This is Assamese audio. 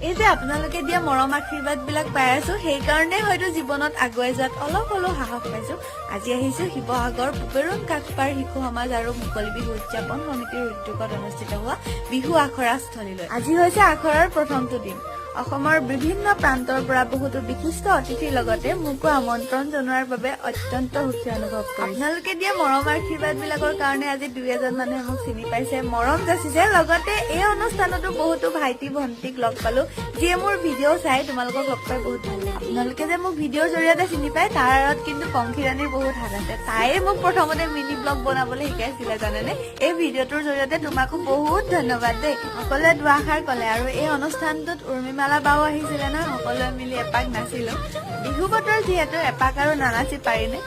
এই যে আপোনালোকে দিয়া মৰম আশীৰ্বাদ বিলাক পাই আছো, সেইকাৰণে হয়তো জীৱনত আগুৱাই যোৱাত অলপ হ'লেও সাহস পাইছো। আজি আহিছো শিৱসাগৰ পুবেৰুণ কাকপাৰ শিশু সমাজ আৰু মুকলি বিহু উদযাপন সমিতিৰ উদ্যোগত অনুষ্ঠিত হোৱা বিহু আখৰা স্থলীলৈ। আজি হৈছে আখৰাৰ প্ৰথমটো দিন। অসমৰ বিভিন্ন প্ৰান্তৰ পৰা বহুতো বিশিষ্ট অতিথিৰ লগতে মোকো আমন্ত্ৰণ জনোৱাৰ বাবে অত্যন্ত সুখী অনুভৱ কৰিছো। আপোনালোকে দিয়া মৰম আশীৰ্বাদ বিলাকৰ কাৰণে আজি দুই এজন মানুহে মোক চিনি পাইছে, মৰম যাচিছে। লগতে এই অনুষ্ঠানতো বহুতো ভাইটি ভণ্টিক লগ পালো, যিয়ে মোৰ ভিডিঅ' চাই। তোমালোকক লগ পাই বহুত ভাল লাগিল। আপোনালোকে যে মোক ভিডিঅ'ৰ জৰিয়তে চিনি পায়, তাৰ আঁৰত কিন্তু পংখী ৰাণীৰ বহুত হাত আছে। তাইয়ে মোক প্ৰথমতে মিনি ব্লগ বনাবলৈ শিকাইছিলে, জানেনে? এই ভিডিঅ'টোৰ জৰিয়তে তোমাকো বহুত ধন্যবাদ দেই। সকলোৱে দুআষাৰ ক'লে আৰু এই অনুষ্ঠানটোত উৰ্মিমালা বাও আহিছিলে ন, সকলোৱে মিলি এপাক নাচিলো। বিহু বতৰ যিহেতু, এপাক আৰু নানাচি পাৰিনে?